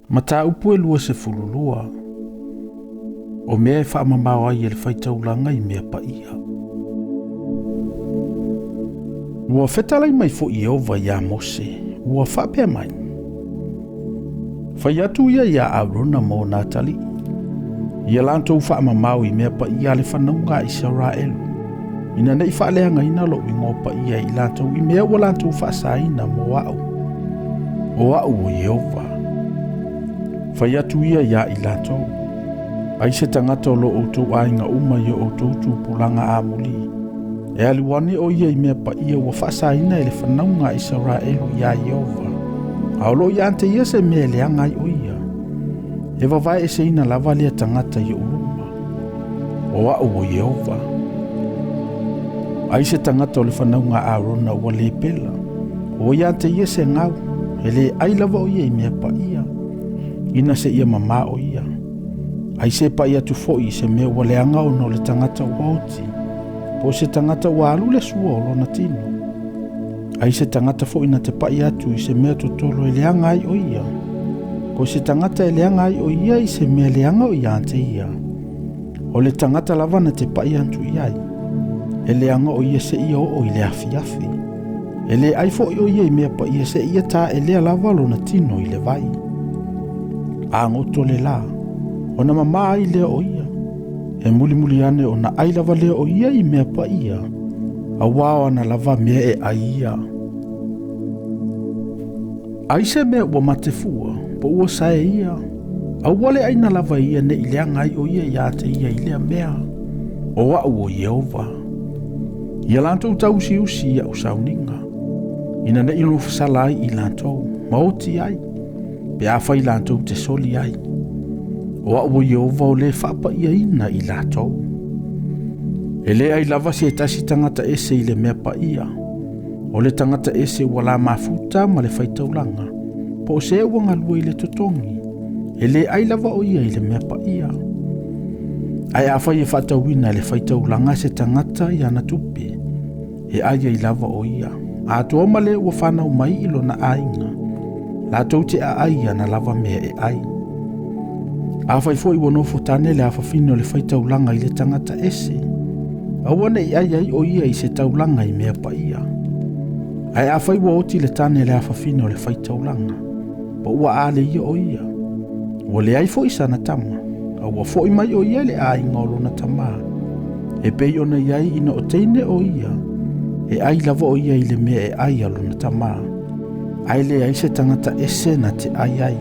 Mataupu e 22. O mea e faamamao ai e le faitaulaga i mea paia. Ua fetalai mai foi Ieova iā Mose, ua faapea mai, Fai atu ia iā Arona ma ona atalii, ia latou faamamao i mea paia a le fanauga a Isaraelu, ina ne i faaleagaina lou igoa paia e i latou i mea ua latou faasaina mo a'u, o a'u o Ieova. Fai atu ia iā i latou, Ai se tagata o lo outou aiga uma i o outou tupulaga amuli, e alu ane o ia i mea paia ua faasaina e le fanauga a Isaraelu iā Ieova, a o loo ia te ia se mea e leaga ai o ia, e vavaeeseina lava lea tagata i oʻu luma, o a'u o Ieova. Ai se tagata o le fanauga a Arona ua lepela, o ia te ia se gau, e le ai lava o ia i mea paia, ina se ia mamā o ia. Ai se pai atu foi i se mea ua leaga ona o le tagata ua oti, po o se tagata ua alu le sua o lona tino. Ai se tagata foi na te pai atu i se mea totolo e leaga ai o ia, po o se tagata e leaga ai o ia i se mea leaga o ia te ia. O le tagata lava na te pai atu i ai, e leaga o ia seia oo i le afiafi. E le ai foi o ia i mea paia seia taelea lava lona tino i le vai. A goto le lā, ona mamā ai lea o ia, e mulimuli ane ona ai lava lea o ia i mea paia, auā o ana lava mea e ai ia. Ai se mea ua mate fua, po ua sae ia, aua le aina lava ia ne i leaga ai o ia iā te ia i lea mea, o a'u o Ieova. Ia latou tauusiusi i a'u sauniga, ina ne i nofosala ai i latou, ma oti ai, pe afai latou te soli ai. O a'u o Ieova o le faapaiaina i latou. E le ai lava se tasi tagata ese i le mea paia, o le tagata ese ua la mafuta ma le faitaulaga, po o se ua galue i le totogi, e le ai lava o ia i le mea paia. Ae afai e faatauina e le faitaulaga se tagata i ana tupe, e ai ai lava o ia, atoa ma le ua fanau mai i lona aiga, latou te aai i ana lava mea e ai. Afai foi ua nofo tane le afafine o le faitaulaga i le tagata ese, aua ne i ai ai o ia i se taulaga i mea paia. Ae afai ua oti le tane le afafine o le faitaulaga, po ua ale ia o ia, ua leai foi sana tama, a ua foi mai o ia i le aiga o lona tamā, e pei ona i ai ina o teine o ia, e ai lava o ia i le mea e ai a lona tamā, ae leai se tagata ese na te ai ai.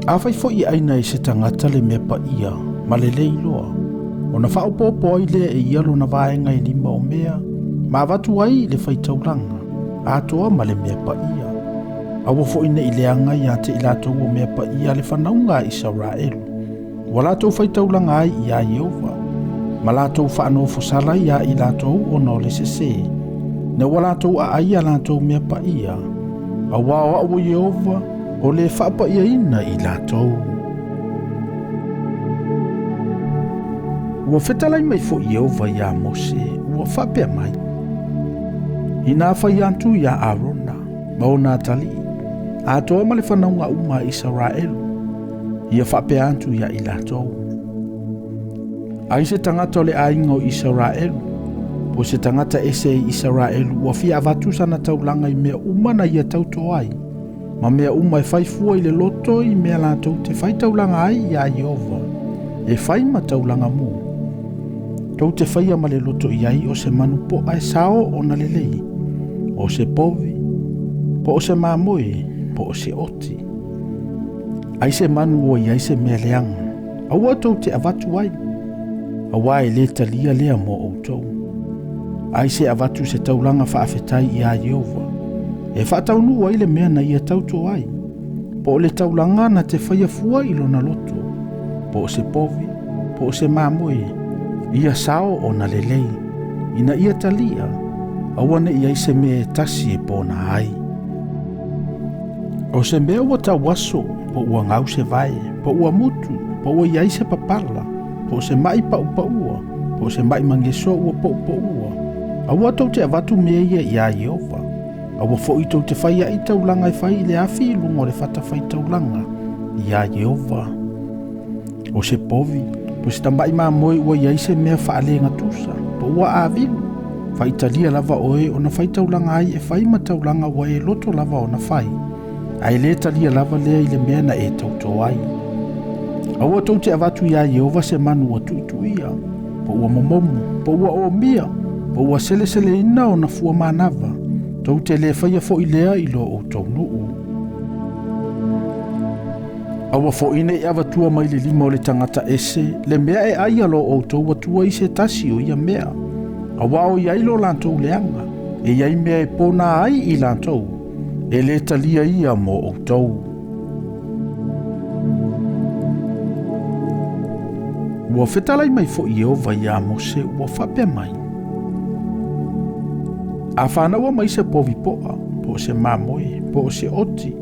Afai foi e aina e se tagata le mea paia ma le le iloa, ona faaopoopo ai lea e ia lona vaega e lima o mea, ma avatu ai i le faitaulaga, atoa ma le mea paia. Aua foi ne i leaga ia te i latou o mea paia a le fanauga a Isaraelu, ua latou faitaulaga ai iā Ieova, ma latou faanofosala iā i latou ona o le sesē, ina ua latou aai a latou mea paia, auā o a'u o Ieova o le faapaiaina i latou. Ua fetalai mai foi Ieova iā Mose, ua faapea mai, Inā fai atu iā Arona ma ona atalii, atoa ma le fanauga uma a Isaraelu, ia faapea atu iā i latou, Ai se tagata o le aiga o Isaraelu, po o se tagata ese i Isaraelu ua fia avatu sana taulaga i mea uma na ia tauto ai, ma mea uma e fai fua i le loto i mea latou te faitaulaga ai iā Ieova, e fai ma taulaga mu. Tou te faia ma le loto i ai o se manu po'a e sao ona lelei, o se povi, po o se mamoe, po o se oti. Ai se manu ua i ai se mea leaga, aua tou te avatu ai, auā e lē talia lea mo outou. Ai se avatu se taulaga faafetai iā Ieova, e faataunuu ai le mea na ia tauto ai, po o le taulaga na te faia fua i lona loto, po o se povi, po o se mamoe, ia sao ona lelei, ina ia talia, aua ne i ai se mea e tasi e pona ai. O se mea ua tauaso, po ua gau se vae, po ua mutu, po ua i ai se papala, po o se ma'i pa'upa'ua, po o se ma'i mageso ua po'upo'ua, aua tou te avatu mea ia iā Ieova. Aua foʻi tou te faiaʻi taulaga e fai i le afi i luga o le fatafaitaulaga iā Ieova. O se povi, po o se tamaʻi mamoe ua i ai se mea faalegatusa, po ua avilu, faitalia lava oe ona faitaulaga ai e fai ma taulaga ua e loto lava ona fai, ae lē talia lava lea i le mea na e tautō ai. Aua tou te avatu iā Ieova se manu ua tuʻituʻia, po ua momomo, po ua omia, po ua seleseleina ona fua manava, tou te lē faia foʻi lea i lo outou nuu. Aua foʻi neʻi avatua mai le lima o le tagata ese le mea e ai a lo outou Atua i se tasi o ia mea, auā o i ai lo latou leaga, e i ai mea e pona ai i latou, e lē talia ia mo outou. Ua fetalai mai foʻi Ieova iā Mose ua faapea mai, A fanaua mai se povi poʻa, po o se mamoe, po o se oti,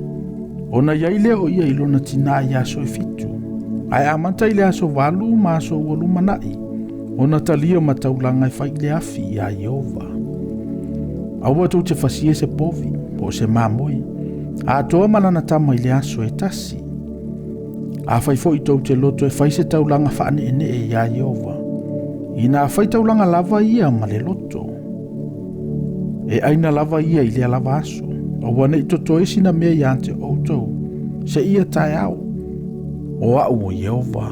ona i ai lea o ia i lona tinā i aso e 7, ae amata i le aso 8 ma aso ua lumanaʻi, ona talia ma taulaga e fai i le afi iā Ieova. Aua tou te fasia se povi, po o se mamoe, atoa ma lana tama i le aso e tasi. Afai foʻi tou te loto e fai se taulaga faaneenee iā Ieova, ina fai taulaga lava ia ma le loto. E aina lava ia i lea lava aso, aua neʻi totoe sina mea iā te outou, seia taeao, o aʻu o Ieova.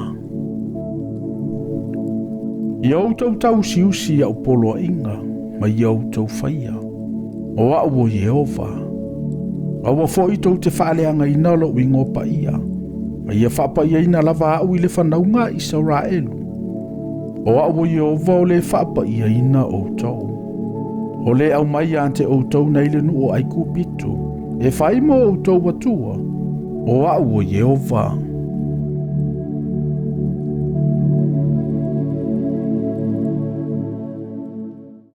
Ia outou tauusiusi i aʻu poloaiga, ma ia outou faia, o aʻu o Ieova. Aua foʻi tou te faaleagaina loʻu igoa paia, a ia faapaiaina lava aʻu i le fanauga a Isaraelu. O aʻu o Ieova o le faapaiaina outou. O le aumai iā te outou nei le nuu o ʻAigupito, e fai mo outou Atua, o aʻu o Ieova.